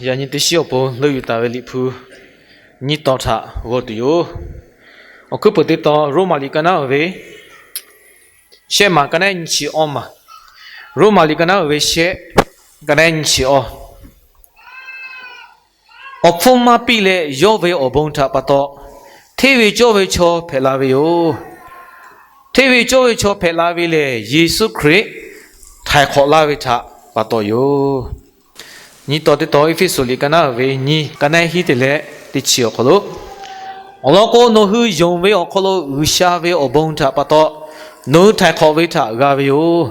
Yaꞈ nyi teˇ shiˉ awˬ pon leuˆ yuˬ taˍ ve Liꞈ hpu nyiˇ tawn htaꞈ g'aw tuˬ yoˬ. Awˬ hkuiˉ peuˬ teˇ tawn, Roˉmaꞈ liꞈ ka naˉ uiˍ ve shehˆ maˬ ka nehˉ nyiˇ chi awˇ maˬ. Roˉmaꞈ liꞈ ka naˉ uiˍ ve shehˆ, ka nehˉ nyiˇ chi awˇ. Awˬ hpfuhˇ maˇ piˇ leh yawˇ ve awˬ bon htaꞈ pa taw, hteˇ ve cawˇ ve chaw hpehꞈ la ve yoˬ. Hteˇ ve cawˇ ve chaw hpehꞈ la ve lehˬ, Yeˍsuˆ Hkriꞈ htaiˍ hk'awꞈ laˇ ve htaꞈ pa taw yoˬ. Nyiˇ tawn teˇ tawn, Eˇfeˇsuꞈ liꞈ ka naˉ uiˍ ve nyiˇ, ka nehˉ hiˉ te leh teˇ chi awˬ hk'aw lo, awˬ lawn k'o, nawˬ hui yonˍ ve awˬ hk'aw lo G'uiˬsha ve awˬ bon htaꞈ pa taw, nawˬ hui htaiˍ hk'awꞈ ve htaꞈ g'a ve yoˬ.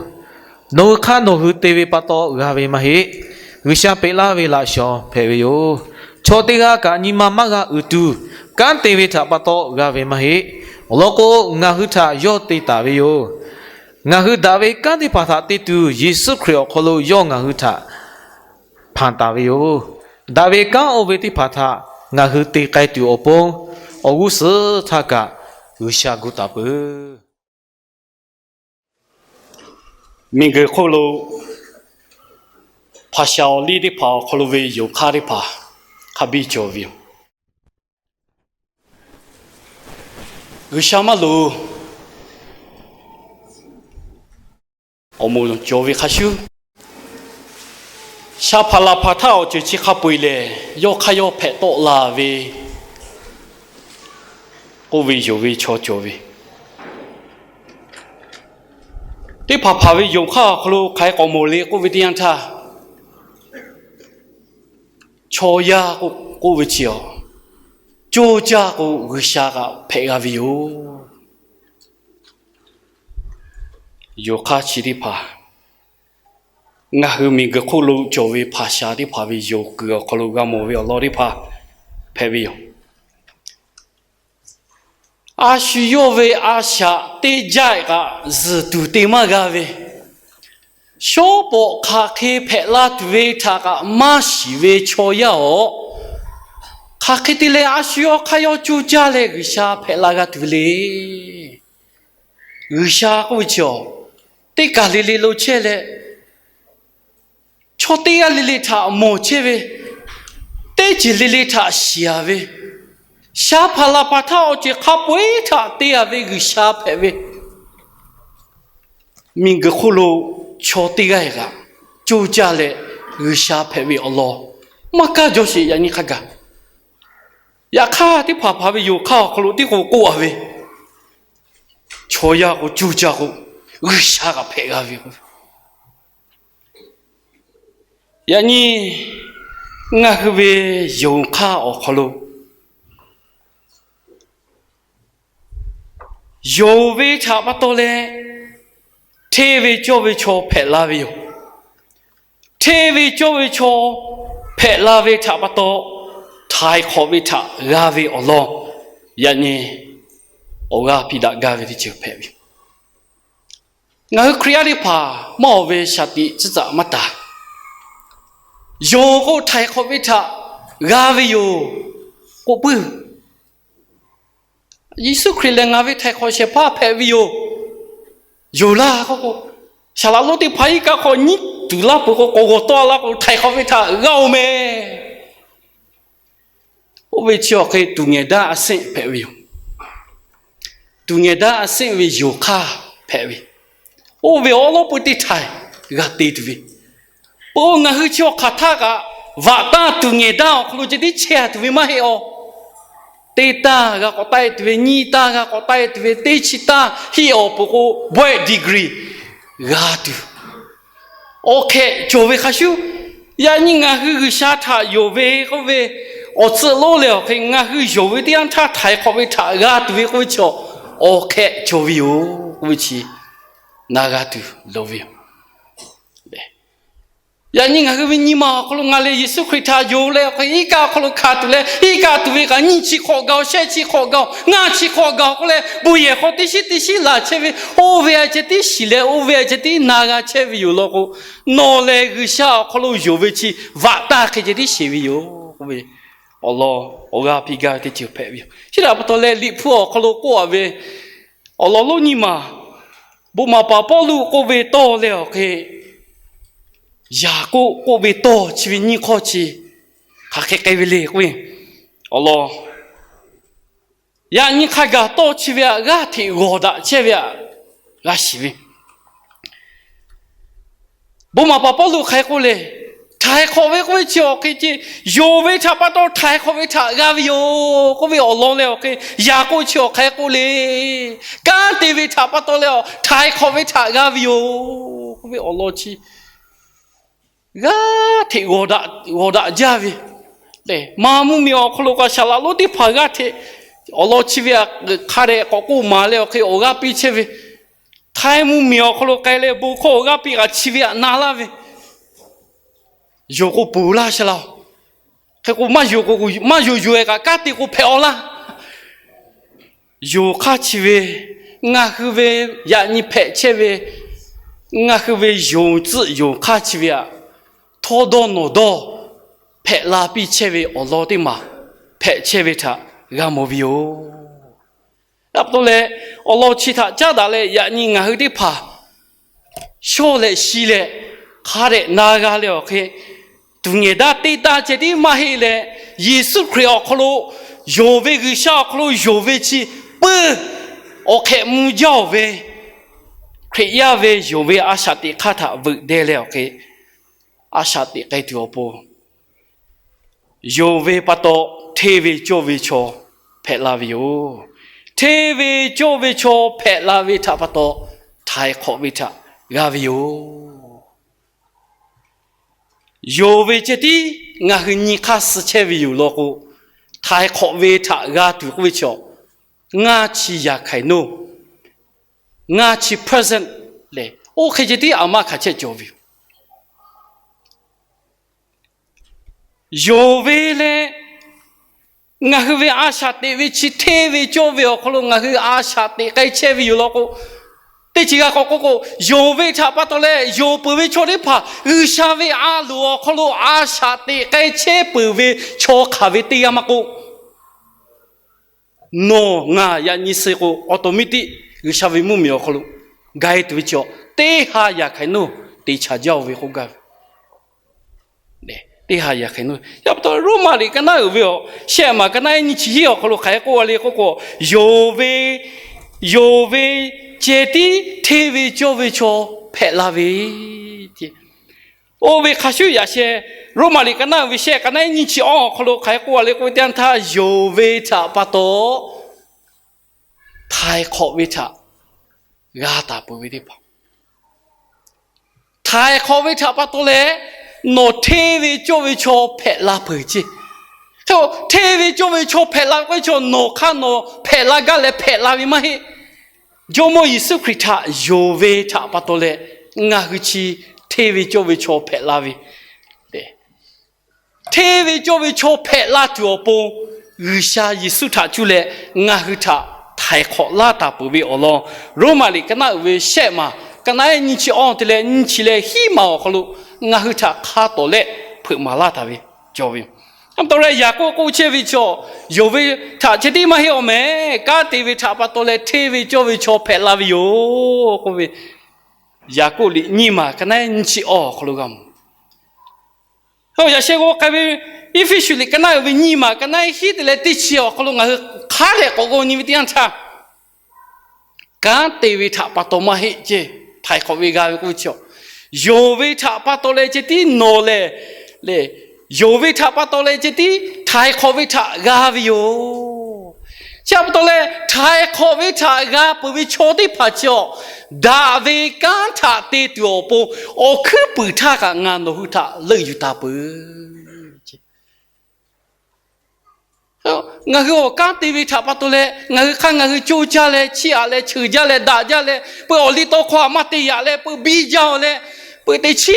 Nawˬ hui hk'aˇ nawˬ hui te ve pa taw g'a ve maˇ heˆ. G'uiˬsha peꞈ laˇ ve laꞈ shawnˍ hpehꞈ ve yoˬ. Chaw teˇ g'aˇ kaꞈ nyi ma maˇ g'a uiˍ tuˬ, kanˉ te ve htaꞈ pa taw g'a ve maˇ heˆ. Awˬ lawn k'o, ngaˬ hui htaꞈ yawˇ te taˍ ve yoˬ. Ngaˬ hui daꞈ ve kanˉ teˇ hpaˍ htaꞈ te tuˬ, Yeˍsuˆ Hkriꞈ awˬ hk'aw lo yawˇ ngaˬ hui htaꞈ hpanˍ taˍ ve yoˬ. Daꞈ ve kanˉ oˇ ve teˇ hpaˍ htaꞈ ngaˬ hui te k'ai tuˬ awˬ pon, awˬ g'uˇ suhˍ htaˇ kaꞈ G'uiˬsha gu taˍ peuˬ. Miˬguiˬ hk'oˆ lo hpaˍ shaˍ awˬ liˇ teˇ hpaˍ awˬ hk'aw lo ve yonˍ hk'aˇ teˇ hpaˍ hk'a biˇ cawˬ ve yoˬ. G'uiˬsha maˇ loˍ. Awˬ moˍ cawˬ ve hk'a shuˉ, sha hpaˍ laˬ hpaˍ htaˇ awˬ ceuˬ chi hk'a peu-eˬ lehˬ, yawˇ hk'aˇ yawˇ hpehꞈ tawˆ la ve k'oˆ ve yonˍ ve chaw cawˬ ve, teˇ hpaˍ hpaˍ ve yonˍ hk'aˇ awˬ hk'aw lo hk'aˬ hk'e k'awꞈ mawˬ le k'oˆ ve teˇ yanˇ htaˇ, chaw yaˇ k'oˆ ve chi awˬ, coˇ caˇ k'o G'uiˬsha kaꞈ hpehꞈ g'a ve yoˬ. Yonˍ hk'aˇ chi teˇ hpaˍ, ngaˬ hui miˬguiˬ hk'oˆ lo cawˬ ve hpaˍ shaˍ teˇ hpaˍ ve yonˍ kuiˬ awˬ hk'aw lo g'a mawˬ ve awˬ lawn teˇ hpaˍ hpehꞈ ve yoˬ. A shu yawˇ ve a shaꞈ teˇ jaˇ-e kaꞈ zuhˬ tuˬ te maˇ g'a ve, shawˉ pawꞈ hk'aˬ hk'e hpehꞈ la tuˬ ve htaꞈ kaꞈ maˇ shiˍ ve chaw yaˇ awˬ, hk'aˬ hk'e te leh a shu yawˇ hk'aˇ yawˇ coˇ caˇ leh G'uiˬsha hpehꞈ la g'a tuˬ ve le. G'uiˬsha k'oˆ ve chi awˬ, teˇ kaˬ le le lo chehˇ leh, chaw teˇ g'aˇ le le htaꞈ mawˬ chehˇ ve, teˇ ceuˬ le le htaꞈ shiˍ-a ve, sha hpaˍ laˬ hpaˍ htaˇ awˬ ceuˬ hk'a peu-eˬ htaꞈ te-a ve G'uiˬsha hpehꞈ ve, miˬguiˬ hk'oˆ lo chaw teˇ g'aˇ-e kaꞈ coˇ caˇ leh G'uiˬsha hpehꞈ ve awˬ lawn maˇ kaˇ jaw sheˍ. Yaꞈ nyi hk'a gaˬ, yaꞈ hk'aˇ teˇ hpaˍ hpaˍ ve yonˍ hk'aˇ awˬ hk'aw lo teˇ k'o k'oˆ-a ve, chaw yaˇ k'o coˇ caˇ k'o, G'uiˬsha kaꞈ hpehꞈ g'a ve k'o, yaꞈ nyi ngaˬ hui ve yonˍ hk'aˇ awˬ hk'aw lo yonˍ ve htaꞈ pa taw leh, hteˇ ve cawˇ ve chaw hpehꞈ la ve yoˬ. Hteˇ ve cawˇ ve chaw hpehꞈ la ve htaꞈ pa taw, htaiˍ hk'awꞈ ve htaꞈ g'a ve awˬ lawn, yaꞈ nyi awˬ g'aˇ piˇ daꞈ gaˇ ve teˇ ceuˬ hpehꞈ ve yoˬ. Ngaˬ hui Hkriꞈ yaˇ teˇ hpaˍ maˇ awˬ ve shaˍ tiꞈ tcuhˉ tcuhꞈ maˇ taˍ. Yonˍ k'o, htaiˍ hk'awꞈ ve htaꞈ g'a ve yoˬ k'oˆ puiˉ. Yeˍsuˆ Hkriꞈ lehˬ ngaˬ ve htaiˍ hk'awꞈ shehˍ hpaˇ hpehꞈ ve yoˬ. Yonˍ laˇ k'oˆ k'o, saˍ laꞈ lonˉ teˇ hpaˍ iˉ kaˆ hk'aw nyiˉ tuˬ laˇ peuˬ k'o, k'awꞈ g'awˬ tawˆ-a laˇ k'o, htaiˍ hk'awꞈ ve htaꞈ g'a-oˬ meh. Oˇ ve chi awˬ hk'e tuˬ ngehˬ daˇ a seˆ hpehꞈ ve yoˬ. Tuˬ ngehˬ daˇ a seˆ ve yonˍ hk'aˇ hpehꞈ ve, oˇ ve awˉ lawˉ peu teˇ htaiˍ g'a te tuˬ ve, peuˬ-oˬ, ngaˬ hui chi awˬ hk'aˬ htaˇ kaꞈ vaꞈ tanˇ tuˬ ngehˬ daˇ awˬ hk'aw lo ceh tiˉ chehˇ-a tuˬ ve maˇ heˆ-aˬ. Teˇ tanˇ g'a k'awꞈ taˆ-e tuˬ ve, nyiˇ tanˇ g'a k'awꞈ taˆ-e tuˬ ve, teˇ chi tanˇ hiˆ awˬ peuˬ k'o, bawehˆ degree g'a tuˬ, awˬ hk'ehꞈ cawˬ ve hk'a shuˉ. Yaꞈ nyi ngaˬ hui G'uiˬsha htaꞈ yonˍ ve k'oˆ ve, awˬ tcuhˆ lonˉ leh awˬ hk'e ngaˬ hui yonˍ ve teˇ yanˇ htaˇ htaiˍ hk'awꞈ ve htaꞈ g'a tuˬ ve k'oˆ ve chi, awˬ hk'ehꞈ cawˬ ve yoˬ k'oˆ ve chi, na g'a tuˬ loˍ ve yoˬ. Yaꞈ nyi ngaˬ hui ve nyi ma awˬ hk'aw lo ngaˬ lehˬ Yeˍsuˆ Hkriꞈ htaꞈ yonˍ leh awˬ hk'e iˉ kaˆ awˬ hk'aw lo hkanˍ tuˬ leh, iˉ kaˆ tuˬ ve kaꞈ nyiˇ chi hk'awꞈ gaˬ-oˬ, shehˆ chi hk'awꞈ gaˬ-oˬ, ngaˇ chi hk'awꞈ gaˬ-oˬ k'oˆ leh, bon yehˬ hk'aw teˇ shiˉ teˇ shiˉ laˬ chehˇ ve, oˇ ve a ceh tiˉ shiˍ leh oˇ ve a ceh tiˉ na g'a chehˇ ve yoˬ law k'o, nawˬ lehˬ G'uiˬsha awˬ hk'aw lo yonˍ ve chi vaꞈ tanˇ hk'e ceh tiˉ sheˍ ve yoˬ k'oˆ ve awˬ lawn awˬ g'aˇ piˇ gaˇ ve teˇ ceuˬ hpehꞈ ve yoˬ. Chi htaꞈ pa taw leh Liꞈ hpu awˬ hk'aw lo k'oˆ-a ve, awˬ lawn lonˉ nyiˇ maˬ, bon maˍ paˍ Pawˇluꞈ k'oˆ ve tawˇ leh awˬ hk'e, Yaˍkoˆ k'oˆ ve tawˇ chi ve nyiˇ hk'awˇ chi, hk'aˬ hk'e k'ai ve le k'oˆ ve awˬ lawn, yaꞈ nyi hk'a gaˬ tawˇ chi ve htaꞈ g'aˇ hteꞈ g'awˬ daꞈ chehˇ ve htaꞈ g'a shiˍ ve. Bon maˍ paˍ Pawˇluꞈ hk'aˬ hk'e k'oˆ le, htaiˍ hk'awꞈ ve k'oˆ ve chi awˬ hk'e ce, yonˍ ve htaꞈ pa taw htaiˍ hk'awꞈ ve htaꞈ g'a ve yoˬ k'oˆ ve awˬ lawn leh awˬ hk'e, Yaˍkoˆ chi awˬ hk'aˬ hk'e k'oˆ le, kanˉ te ve htaꞈ pa taw leh htaiˍ hk'awꞈ ve htaꞈ g'a ve yoˬ k'oˆ ve awˬ lawn chi g'aˇ hteꞈ g'awˬ daꞈ jaˇ ve. Maˇ mvuhˇ miˬ awˬ hk'aw lo k'a shaˍ laꞈ lonˉ teˇ hpaˍ g'aˇ hteꞈ awˬ lawn chi ve htaꞈ hk'a dehꞈ k'awꞈ k'oˆ maˍ leh awˬ hk'e awˬ g'aˇ piˇ chehˇ ve. Htaiˇ mvuhˇ miˬ awˬ hk'aw lo k'ai leh bon hkawˇ awˬ g'aˇ piˇ kaꞈ chi ve htaꞈ na laˇ ve, yonˍ k'o ponˬ laˇ sha laˇ-oˬ. Hk'e k'o maˇ yonˍ k'o, maˇ yonˍ yonˍ-e kaꞈ kanˉ te k'o hpehꞈ-aw laˇ. Yonˍ hk'aˇ chi ve, ngaˬ hui ve yaꞈ nyi hpehꞈ chehˇ ve, ngaˬ hui ve yonˍ tcuhˆ yonˍ hk'aˇ chi ve htaꞈ htawˇ dawˇ nawˬ dawˇ hpehꞈ la piˇ chehˇ ve awˬ lawn teˇ maˬ hpehꞈ chehˇ ve htaꞈ g'a mawˬ ve yoˬ. Yaꞈ pa taw leh, awˬ lawn chi htaꞈ caˉ daꞈ leh yaꞈ nyi ngaˬ hui teˇ hpaˍ shawˇ leh shi leh hk'a dehꞈ na g'a leh awˬ hk'e, tuˬ ngehˬ daˇ teˇ taˇ ceh tiˉ maˇ heˆ leh, Yeˍsuˆ Hkriꞈ awˬ hk'aw lo yonˍ ve, G'uiˬsha awˬ hk'aw lo yonˍ ve chi puiˇ awˬ hk'ehꞈ mvuh jaˇ-oˬ ve, Hkriꞈ yaˇ ve yonˍ ve a shaꞈ teꞈ hk'aˇ htaꞈ veuꞈ deh leh awˬ hk'e, a shaꞈ teꞈ k'ai tuˬ awˬ pon yonˍ ve pa taw hteˇ ve cawˇ ve chaw hpehꞈ la ve yoˬ. Hteˇ ve cawˇ ve chaw hpehꞈ la ve htaꞈ pa taw htaiˍ hk'awꞈ ve htaꞈ g'a ve yoˬ. Yonˍ ve ceh tiˉ ngaˬ hui nyi hk'aˇ suh chehˇ ve yoˬ law k'o, htaiˍ hk'awꞈ ve htaꞈ g'a tuˬ k'oˆ ve chaw, ngaˇ chi yaꞈ hk'aiˍ nawˇ, ngaˇ chi present lehˬ, oˇ hk'e ceh tiˉ a maˇ hkanˍ chehˇ cawˬ ve yoˬ. Yonˍ ve leh ngaˬ hui ve a shaꞈ teꞈ ve chi hteˇ ve cawˇ ve awˬ hk'aw lo ngaˬ hui a shaꞈ teꞈ k'ai chehˇ ve yoˬ law k'o, teˇ chi g'a k'awꞈ k'oˆ k'o, yonˍ ve htaꞈ pa taw leh yonˍ peuˬ ve chaw teˇ hpaˍ G'uiˬsha ve a loˍ awˬ hk'aw lo a shaꞈ teꞈ k'ai chehˇ peuˬ ve chaw hk'aˬ ve teˇ g'aˇ maˇ k'oˆ, nawˬ ngaˬ yaꞈ nyi suh k'o, awˬ to miˇ tiˆ G'uiˬsha ve mvuhˇmiˬ awˬ hk'aw lo ga-e tuˬ ve chi, teˇ ha yaꞈ hk'aiˍ nawˇ te chaˍ jaˇ-oˬ ve k'oˆ gaˇ ve. Teˇ ha yaꞈ hk'aiˍ nawˇ. Yaꞈ pa taw Roˉmaꞈ liꞈ ka naˉ uiˍ ve awˬ shehˆ maˬ ka naˉ ehˉ nyiˇ chi hiˉ awˬ hk'aw lo hk'aˬ hk'e k'oˆ a le k'oˆ k'o, yonˍ ve, yonˍ ve ceh tiˉ hteˇ ve cawˇ ve chaw hpehꞈ la ve, oˇ ve hk'a shuˍ yaꞈ sheh, Roˉmaꞈ liꞈ ka naˉ uiˍ ve shehˆ ka naˉ ehˉ nyiˇ chi awˬ hk'aw lo hk'aˬ hk'e k'oˆ a le k'oˆ ve teˇ yanˇ htaˇ, yonˍ ve htaꞈ pa taw htaiˍ hk'awꞈ ve htaꞈ g'a taˍ peuˬ ve teˇ hpaˍ, htaiˍ hk'awꞈ ve htaꞈ pa taw leh nawˬ hteˇ ve cawˇ ve chaw hpehꞈ la peuˬ ceˇ. Hteˇ ve cawˇ ve chaw hpehꞈ la ve k'oˆ ve chaw, nawˬ hk'aˇ nawˬ hpehꞈ la gaˇ leh hpehꞈ la ve maˇ heˆ. Jawˇmawˇ Yeˍsuˆ Hkriꞈ htaꞈ yonˍ ve htaꞈ pa taw leh ngaˬ hui chi hteˇ ve cawˇ ve chaw hpehꞈ la ve, hteˇ ve cawˇ ve chaw hpehꞈ la tuˬ awˬ pon G'uiˬsha Yeˍsuˆ htaꞈ cuˇ leh ngaˬ hui htaꞈ htaiˍ hk'awꞈ laˇ taˍ peuˬ ve awˬ lawn, Roˉmaꞈ liꞈ ka naˉ uiˍ ve shehˆ maˬ ka naˉ ehˉ nyiˇ chi awˬ te leh nyiˇ chi leh hiˉ maˬ awˬ hk'aw lo ngaˬ hui htaꞈ hk'a tawˍ leh hpeuꞈ maˍ laˇ taˍ ve cawˬ ve yoˬ. Aˬ htoꞈ ma leh Yaˍkoˆ k'oˆ chehˇ ve chaw, yonˍ ve htaꞈ ceh tiˉ maˇ heˆ awˬ meh, kanˉ te ve htaꞈ pa taw leh hteˇ ve cawˇ ve chaw hpehꞈ la ve yoˬ k'oˆ ve, Yaˍkoˆ liꞈ nyiˇ maˬ ka naˉ ehˉ nyiˇ chi awˬ hk'aw lo g'a mawˬ. Yaꞈ sheh g'aw k'ai ve Eˇfeˇsuꞈ liꞈ ka naˉ uiˍ ve nyiˇ maˬ ka naˉ ehˉ hiˉ te leh teˇ chi awˬ hk'aw lo ngaˬ hui hk'a dehꞈ k'awꞈ g'aw nyi ve teˇ yanˇ htaˇ, kanˉ te ve htaꞈ pa taw maˇ heˆ ceˇ, htaiˍ hk'awꞈ ve g'a ve k'oˆ ve chi, yonˍ ve htaꞈ pa taw leh ceh tiˉ nawˬ lehˬ, lehˬ, yonˍ ve htaꞈ pa taw leh ceh tiˉ htaiˍ hk'awꞈ ve htaꞈ g'a ve yoˬ. Chi htaꞈ pa taw leh htaiˍ hk'awꞈ ve htaꞈ g'a peuˬ ve chaw teˇ hpaˍ chi awˬ, daꞈ ve kanˉ htaꞈ te tuˬ awˬ pon, awˬ hkuiˉ puiˍ htaˇ kaꞈ ngaˬ nawˬ hui htaꞈ leuˆ yuˬ taˍ peuˬ. Ngaˬ hui awˬ kanˉ te ve htaꞈ pa taw leh ngaˬ hui hk'aˇ ngaˬ hui co jaˇ leh, chiˇ aꞈ leh, cheuˬ jaˇ leh, daꞈ jaˇ leh, peuˬ awˬ liˇ tawˇ hkawˇ htaꞈ maˇ te yaꞈ leh, peuˬ biˇ jaˇ-oˬ leh, peuˬ teꞈ chiˉ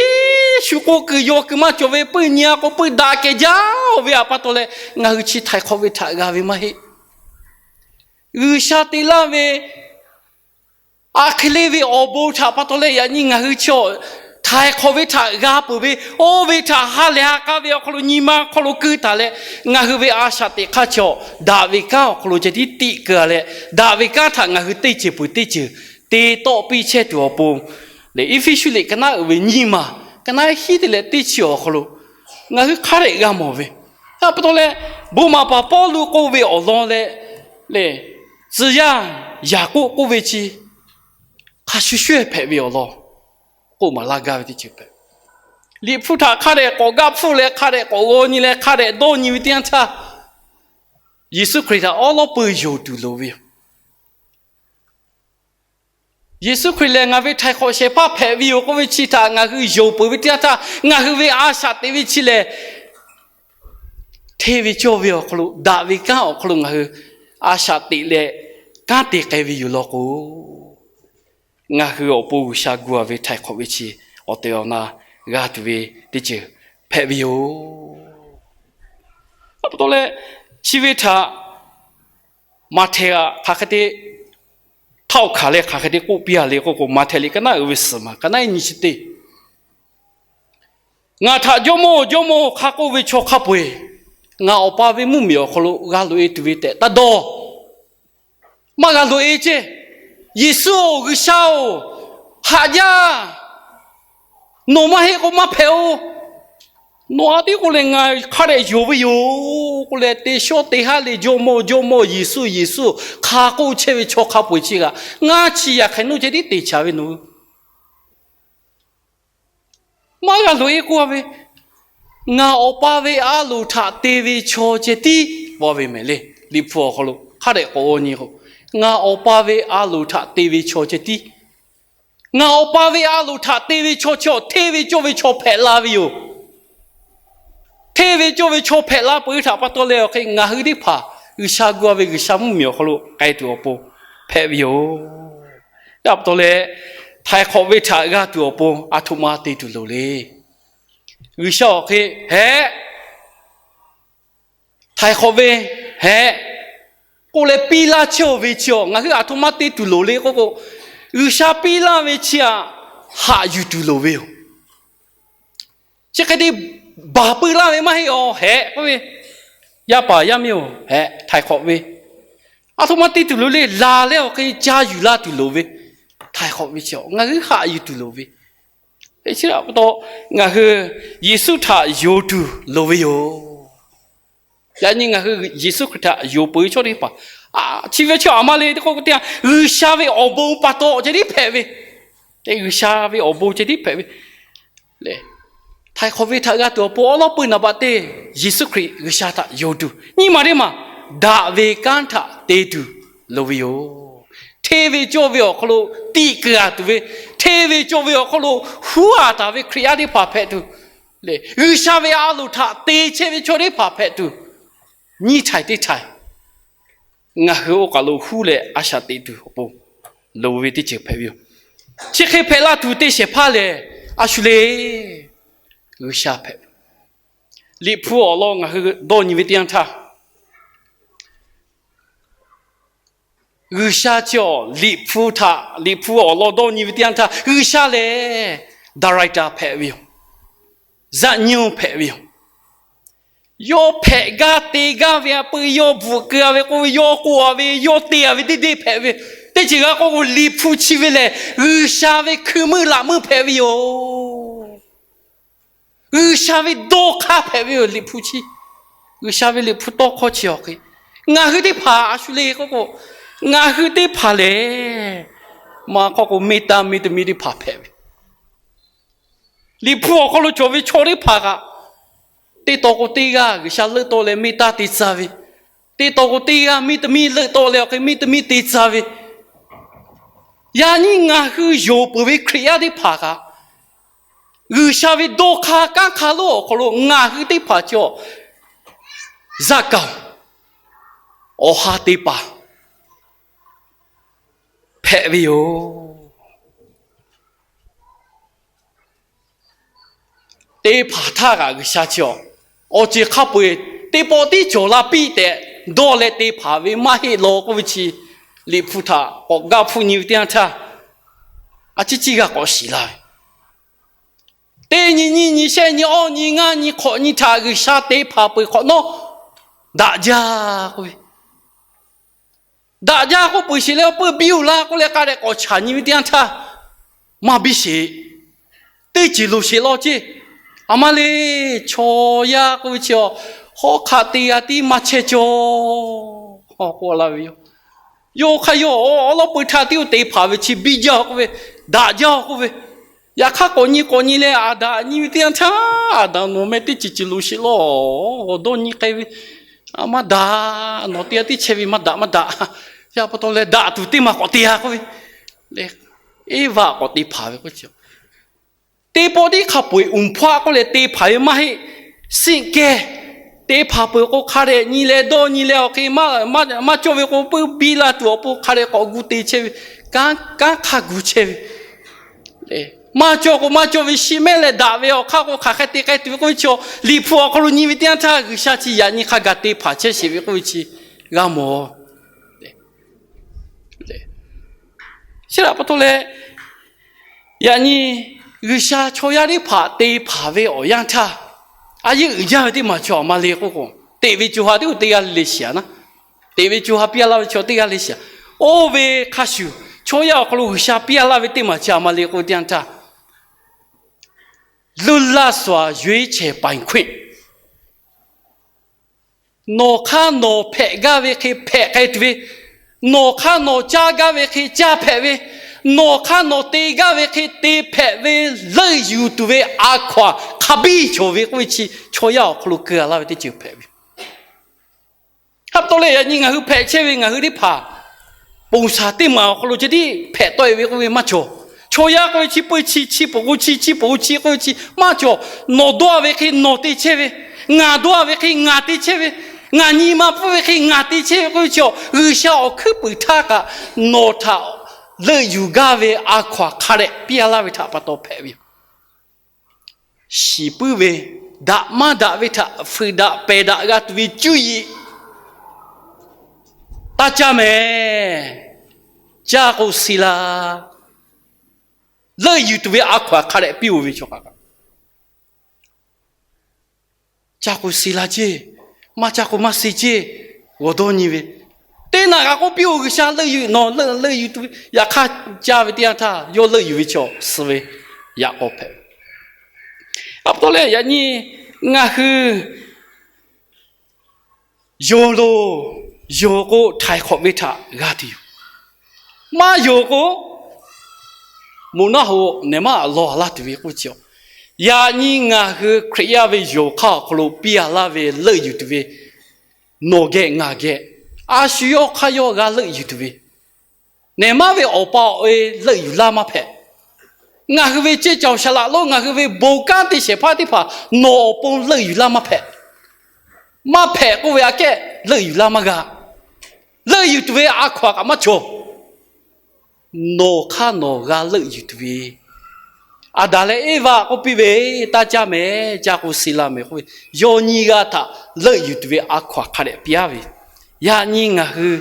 shu k'o kuiˬ yaw kuiˬ maˇ cawˬ ve, peuˬ nyi-a k'o peuˬ daꞈ kehˬ jaˇ-oˬ ve htaꞈ pa taw leh, ngaˬ hui chi htaiˍ hk'awꞈ ve htaꞈ g'a ve maˇ heˆ. G'uiˬsha te laˇ ve a hk'e le ve awˬ bon htaꞈ pa taw leh yaꞈ nyi ngaˬ hui chi awˬ, htaiˍ hk'awꞈ ve htaꞈ g'a peuˬ ve, oˇ ve htaꞈ ha lehˬ ha k'aˇ ve awˬ hk'aw lo nyi ma hk'aw lo keu taˍ leh, ngaˬ hui ve a shaꞈ teꞈ hk'aˇ chi awˬ, daꞈ ve kanˉ awˬ hk'aw lo ceh tiˉ tiˆ keu-a leh, daꞈ ve kanˉ htaꞈ ngaˬ hui teˇ ceuˬ peuˬ teˇ ceuˬ te tawˆ piˇ chehˇ tuˬ awˬ pon, lehˬ Eˇfeˇsuꞈ liꞈ ka naˉ uiˍ ve nyiˇ maˬ ka naˉ hiˉ te leh teˇ chi awˬ hk'aw lo ngaˬ hui hk'a dehꞈ g'a mawˬ ve, A pa taw leh, bon maˍ paˍ Pawˇluꞈ k'oˆ ve awˬ lawn leh, lehˬ, tcuh yaˇ Yaˍkoˆ k'oˆ ve chi hk'a shuˍ shuˍ hpehꞈ ve awˬ lawn k'oˆ maˍ laˇ gaˇ ve teˇ ceuˬ hpehꞈ. Liꞈ hpu htaꞈ hk'a dehꞈ k'awꞈ gaˆ hpfuhˆ leh hk'a dehꞈ k'awꞈ g'aw nyi leh hk'a dehꞈ dawˇ nyi ve teˇ yanˇ htaˇ, Yeˍsuˆ Hkriꞈ htaꞈ awˉ lawˉ peuˬ yonˍ tuˬ loˍ ve yoˬ. Yeˍsuˆ Hkriꞈ lehˬ ngaˬ ve htaiˍ hk'awꞈ shehˍ hpaˇ hpehꞈ ve yoˬ k'oˆ ve chi htaꞈ ngaˬ hui yonˍ peuˬ ve teˇ yanˇ htaˇ, ngaˬ hui ve a shaꞈ teꞈ ve chi lehˬ, hteˇ ve cawˇ ve awˬ hk'aw lo, daꞈ ve kanˉ awˬ hk'aw lo ngaˬ hui a shaꞈ teꞈ leh kanˉ te k'ai ve yoˬ law k'o, ngaˬ hui awˬ pon G'uiˬsha gu-a ve htaiˍ hk'awꞈ ve chi awˬ tehˬ awˬ na g'a tuˬ ve teˇ ceuˬ hpehꞈ ve yoˬ. A pa taw leh, chi ve htaꞈ Maꞈhtehˍ hk'aˬ hk'e te htaˇ awˬ hkanˍ leh hk'aˬ hk'e te k'oˆ piˇ-a le k'oˆ k'o, Maꞈhtehˍ liꞈ ka naˉ uiˍ ve suhˍ maˬ ka naˉ nyiˇ chi teˇ, Ngaˬ htaꞈ Jawˇmawˇ, Jawˇmawˇ hk'a k'oˆ ve chaw hk'a peu-eˬ ngaˬ Awˬ pa ve mvuhˇmiˬ awˬ hk'aw lo g'a loꞈ-e tuˬ ve tehꞈ taˇ dawˇ. Maˇ g'a loꞈ-e ceˇ. Yeˍsuˆ-oˬ, G'uiˬsha-oˬ, haꞈ jaˇ. Nawˬ maˇ heˆ k'o maˇ hpehꞈ-oˬ. Nawˬ a tiˉ k'oˆ leh ngaˬ hk'a dehꞈ yonˍ ve yoˬ k'oˆ leh, teˇ shawˉ teˇ haˉ le Jawˇmawˇ, Jawˇmawˇ, Yeˍsuˆ, Yeˍsuˆ hk'a k'oˆ chehˇ ve chaw hk'a peu-eˬ chi kaꞈ, ngaˇ chi yaꞈ hk'aˬ nawˇ ceh tiˉ te chaˍ ve nawˬ hui maˇ g'a loꞈ-e k'oˆ-a ve, Ngaˬ Awˬ pa ve a loˍ htaꞈ te ve chaw ceh tiˉ, a ve mehˍ le. Liꞈ hpu awˬ hk'aw lo hk'a dehꞈ k'awꞈ-o nyi k'o, Ngaˬ Awˬ pa ve a loˍ htaꞈ te ve chaw ceh tiˉ. Ngaˬ Awˬ pa ve a loˍ htaꞈ te ve chaw chi awˬ hteˇ ve cawˇ ve chaw hpehꞈ la ve yoˬ. Hteˇ ve cawˇ ve chaw hpehꞈ la peuˬ htaꞈ pa taw leh awˬ hk'e ngaˬ hui teˇ hpaˍ G'uiˬsha gu-a ve G'uiˬsha mvuhˇmiˬ awˬ hk'aw lo k'ai tuˬ awˬ pon hpehꞈ ve yoˬ. Yaˇ pa taw leh, htaiˍ hk'awꞈ ve htaꞈ g'a tuˬ awˬ pon a htoꞈ ma te tuˬ loˍ le. G'uiˬsha awˬ hk'e hehꞈ, htaiˍ hk'awꞈ ve hehꞈ k'oˆ leh piˇ laˇ chehˇ-oˬ ve chi awˬ ngaˬ hui a htoꞈ ma te tuˬ loˍ le k'oˆ k'o, G'uiˬsha piˇ laˇ ve chi htaꞈ haꞈ yuˬ tuˬ loˍ ve yoˬ. Chi hk'e te baˬ peuˬ laˇ ve maˇ heˆ-oˬ, hehꞈ k'oˆ ve, Yaˇ paˍ yaˇ miˇ-oˬ, hehꞈ htaiˍ hk'awꞈ ve a htoꞈ ma te tuˬ loˍ le. Laˬ leh awˬ hk'e ca yuˬ laˇ tuˬ loˍ ve, htaiˍ hk'awꞈ ve chi ngaˬ hui haꞈ yuˬ tuˬ loˍ ve, chi pa taw ngaˬ hui Yeˍsuˆ htaꞈ yonˍ tuˬ loˍ ve yoˬ. Yaꞈ nyi ngaˬ hui Yeˍsuˆ Hkriꞈ htaꞈ yonˍ peuˬ ve chaw teˇ hpaˍ, chi ve chi a ma le teˇ k'oˆ k'o teˇ yanˇ, G'uiˬsha ve awˬ bon pa taw ceh tiˉ hpehꞈ ve, G'uiˬsha ve awˬ bon ceh tiˉ hpehꞈ ve le. Htaiˍ hk'awꞈ ve htaꞈ g'a tuˬ awˬ pon awˉ lawˉ peuˬ naˍ baꞈ te, Yeˍsuˆ Hkriꞈ G'uiˬsha htaꞈ yonˍ tuˬ nyiˇ maˬ teˇ maˬ daꞈ ve kanˉ htaꞈ te tuˬ loˍ ve yoˬ. Hteˇ ve cawˇ ve awˬ hk'aw lo tiꞈ kuiˬ-a tuˬ ve, hteˇ ve cawˇ ve awˬ hk'aw lo huˉ-a taˍ ve Hkriꞈ yaˇ teˇ hpaˍ hpehꞈ tuˬ le, G'uiˬsha ve a loˍ htaꞈ te chehˇ ve chaw teˇ hpaˍ hpehꞈ tuˬ, nyiˇ htaiˍ teˇ htaiˍ ngaˬ hui oˇ kaˬ lo huˉ leh a shaꞈ teꞈ tuˬ awˬ pon loˍ ve teˇ ceuˬ hpehꞈ ve yoˬ. Chi hk'e hpehꞈ la tuˬ te shehˍ hpaˇ lehˬ, a shu le, G'uiˬsha hpehꞈ ve. Liꞈ hpu awˬ lawn ngaˬ hui dawˇ nyi ve teˇ yanˇ htaˇ, G'uiˬsha chi awˬ Liꞈ hpu htaꞈ, Liꞈ hpu awˬ lawn dawˇ nyi ve teˇ yanˇ htaˇ, G'uiˬsha lehˬ director hpehꞈ ve yoˬ. Zaˆ nyi-oˬ hpehꞈ ve yoˬ. Yawˇ hpehꞈ gaˇ te gaˇ ve a peuˬ, yawˇ bvuhꞈ keu-a ve k'oˆ ve, yawˇ k'oˆ-a ve, yawˇ te-a ve deˇ deˇ hpehꞈ ve. Teˇ ceuˬ g'a k'oˆ k'o, Liꞈ hpu chi ve lehˬ G'uiˬsha ve hkui meuˇ laꞈ meuˇ hpehꞈ ve yoˬ. G'uiˬsha ve dawˇ hk'aˇ hpehꞈ ve yoˬ. Liꞈ hpu chi, G'uiˬsha ve Liꞈ hpu tawˇ hkawˇ chi awˬ hk'e, ngaˬ hui teˇ hpaˍ a shu le k'oˆ k'o, ngaˬ hui teˇ hpaˍ lehˬ, maˇ k'oˆ k'o, မ့ၢ်တၢ်မ့ၢ်တမ့ၢ် teˇ hpaˍ hpehꞈ ve. Liꞈ hpu awˬ hk'aw lo cawˬ ve chaw teˇ hpaˍ kaꞈ, teˇ taw k'o teˇ g'aˇ G'uiˬsha leuˆ tawˆ leh မ့ၢ်တၢ် te tcuh ve, teˇ taw k'o teˇ g'aˇ မ့ၢ်တမ့ၢ် leuˆ tawˆ leh awˬ hk'e မ့ၢ်တမ့ၢ် te tcuh ve. Yaꞈ nyi ngaˬ hui yonˍ peuˬ ve Hkriꞈ yaˇ teˇ hpaˍ kaꞈ, G'uiˬsha ve dawˇ hk'aˇ kanˉ hk'aˇ lonˉ awˬ hk'aw lo ngaˬ hui teˇ hpaˍ cawˬ, zaˇ kaoˬ, awˬ ha te paˍ hpehꞈ ve yoˬ. Te hpanˍ htaˇ kaꞈ G'uiˬsha chi awˬ, awˬ ceuˬ hk'a peu-eˬ teˇ pawˆ tiˉ cawˬ la piˇ tehꞈ dawˇ leh te hpanˍ ve maˇ heˆ law k'oˆ ve chi, Liꞈ hpu htaꞈ k'awꞈ gaˆ hpfuhˆ nyi ve teˇ yanˇ htaˇ, a ciˉ ciˉ g'a k'awꞈ shiˍ la ve. Teˇ nyi nyiˇ nyi shehˆ nyi awˇ nyi ngaˇ nyi hk'awꞈ nyi htaꞈ G'uiˬsha te hpanˍ peuˬ hk'awꞈ nawˉ, daꞈ jaˇ k'oˆ ve, daꞈ jaˇ k'oˆ peuˬ sheˍ leh, awˬ peuˇ biˇ-oˬ laˇ k'oˆ leh k'a dehꞈ k'awꞈ chaꞈ nyi ve teˇ yanˇ htaˇ, maˇ biˇ sheˍ. Teˇ ceuˬ loˍ sheˍ law ceˇ. A ma le, chaw yaˇ k'oˆ ve chi awˬ, hawˉ hk'aˆ teˇ g'aˇ tiˉ maˇ chehˇ cawˇ k'oˆ la ve yoˬ. Yawˇ hk'aˇ yawˇ awˉ lawˉ peu htaˇ tiˉ te hpanˍ ve chi biˇ jaˇ k'oˆ ve, daꞈ jaˇ k'oˆ ve. Yaꞈ hk'aˇ k'awꞈ nyi k'awꞈ nyi leh Aˍdanˍ nyi ve teˇ yanˇ htaˇ, Aˍdanˍ, nawˬ meh teˇ ceuˬ ceuˬ lo sheˍ lawˬ, awˬ dawˇ nyi k'ai ve, maˇ daꞈ, nawˬ teˇ g'aˇ tiˉ chehˇ ve maˇ daꞈ maˇ daꞈ. Yaˇ pa taw leh daꞈ tuˬ teˇ maˬ k'awꞈ te-a k'oˆ ve, Eˇvaˆ k'awꞈ te hpanˍ ve k'oˆ chi teˇ pawˆ tiˉ hk'a peu-eˬ uˍ hpaˆ k'oˆ leh te hpanˍ ve maˇ heˆ. Siˆ kehˇ te hpanˍ peuˬ k'o, hk'a dehꞈ nyi leh dawˇ nyi leh awˬ hk'e maˇ cawˇ ve k'o, puiˉ biˇ la tuˬ awˬ pon hk'a dehꞈ k'awꞈ gu te chehˇ ve, kanˉ hk'a gu chehˇ ve. Maˇ cawˇ k'o maˇ cawˇ ve shiˍ mehˆ leh daꞈ ve awˬ hk'aˇ k'o, hk'aˬ hk'e te k'ai tuˬ ve k'oˆ ve chi, Liꞈ hpu awˬ hk'aw lo nyi ve teˇ yanˇ htaˇ, G'uiˬsha chi yaꞈ nyi hk'a gaˬ te hpanˍ chehˇ sheˍ ve k'oˆ ve chi g'a mawˬ. Chi htaꞈ pa taw leh, yaꞈ nyi G'uiˬsha chaw yaˇ teˇ hpaˍ te hpanˍ ve awˬ yanˇ htaˇ, a yeˇ uiˍ jaˇ ve teˇ maˬ cawˬ ma le k'oˆ k'o, teꞈ ve co ha teˇ g'aˇ le le shiˍ-a naˉ. Teꞈ ve co ha piˇ-a laˇ ve chaw teˇ g'aˇ le shiˍ-a. Oˇ ve hk'a shuˍ, chaw yaˇ awˬ hk'aw lo G'uiˬsha piˇ-a laˇ ve teˇ maˬ cawˬ ma le k'oˆ ve teˇ yanˇ htaˇ, Luˇ laˇ swaˍ yuˬ-eˉ chehˍ paˍ-eˍ hk'oˆ-eˬ, nawˬ hk'aˇ nawˬ hpehꞈ gaˇ ve hk'e hpehꞈ k'ai tuˬ ve, nawˬ hk'aˇ nawˬ caˇ gaˇ ve hk'e caˇ hpehꞈ ve, nawˬ hk'aˇ nawˬ te gaˇ ve hk'e te hpehꞈ ve, leuˆ yuˬ tuˬ ve a hkaw-anˬ hk'a biˇ cawˬ ve k'oˆ ve chi, chaw yaˇ awˬ hk'aw lo keu-a laˇ ve teˇ ceuˬ hpehꞈ ve. Hk'a pa taw leh, yaꞈ nyi ngaˬ hui hpehꞈ chehˇ ve ngaˬ hui teˇ hpaˍ, ponˬ shaˍ teˇ maˬ awˬ hk'aw lo ceh tiˉ hpehꞈ tawˆ-e ve k'oˆ ve maˇ cawˬ. Chaw yaˇ k'oˆ ve chi peu chi, chi peuˬ k'o chi, chi peuˬ k'o chi k'oˆ ve chi maˇ cawˬ. Nawˬ dawˇ-a ve hk'e nawˬ te chehˇ ve, ngaˬ dawˇ-a ve hk'e ngaˬ te chehˇ ve, ngaˬ nyi ma pfuhˇ ve hk'e ngaˬ te chehˇ ve k'oˆ ve chi, G'uiˬsha awˬ hkuiˉ puiˍ htaˇ kaꞈ nawˬ htaꞈ leuˆ yuˬ gaˇ ve a hkaw-anˬ hk'a dehꞈ piˇ-a laˇ ve htaꞈ pa taw hpehꞈ ve yoˬ. Shiˍ puiˉ ve, daꞈ maˇ daꞈ ve htaꞈ fuiˍ daꞈ pehˬ daꞈ g'a tuˬ ve cuˇ yiˍ taˇ caˇ mehˍ. Caˇ k'o, suh la. Leuˆ yuˬ tuˬ ve a hkaw-anˬ hk'a dehꞈ piˇ-oˬ ve chaw kaꞈ, caˇ k'o, suh la ceˇ, maˇ caˇ k'o, maˇ suh ceˇ, g'awˬ dawˇ nyi ve, teˇ naꞈ kaꞈ k'oˆ piˇ-oˬ, G'uiˬsha leuˆ yuˬ, nawˬ leuˆ yuˬ tuˬ ve. Yaꞈ hk'aˇ, caˇ ve teˇ yanˇ htaˇ yawˇ leuˆ yuˬ ve chaw suh ve yaꞈ k'aw hpehꞈ. A pa taw leh, yaꞈ nyi ngaˬ hui yonˍ loˬ, yonˍ k'o htaiˍ hk'awꞈ ve htaꞈ g'a tuˬ yoˬ. Maˇ yonˍ k'o, moˬ naˆ hoꞈ nehˬ maˇ lawˬ laˇ tuˬ ve k'oˆ ve chi, yaꞈ nyi ngaˬ hui Hkriꞈ yaˇ ve yonˍ hk'aˇ awˬ hk'aw lo piˇ-a laˇ ve leuˆ yuˬ tuˬ ve, nawˬ geh ngaˬ geh, a shu yawˇ hk'aˇ yawˇ g'a leuˆ yuˬ tuˬ ve, nehˬ maˇ ve awˬ pa awˬ e leuˆ yuˬ laˇ maˇ hpehꞈ. Ngaˬ hui ve ceˇ cawˬ shaˍ laꞈ lonˉ, ngaˬ hui ve bon kanˉ te shehˍ hpaˇ teˇ hpaˍ nawˬ awˬ pon leuˆ yuˬ laˇ maˇ hpehꞈ. Maˇ hpehꞈ k'oˆ ve aꞈ kehˉ leuˆ yuˬ laˇ maˇ g'a. Leuˆ yuˬ tuˬ ve a hkaw-anˬ kaꞈ maˇ cawˬ. Nawˬ hk'aˇ nawˬ g'a leuˆ yuˬ tuˬ ve, Aˍdanˍ leh Eˇvaˆ k'oˆ piˇ ve, taˇ caˇ mehˍ, caˇ k'o suh la mehˍ k'oˆ ve, yawˇ nyiˇ g'aˇ htaꞈ leuˆ yuˬ tuˬ ve a hkaw-anˬ hk'a dehꞈ piˇ-a ve. Yaꞈ nyi ngaˬ hui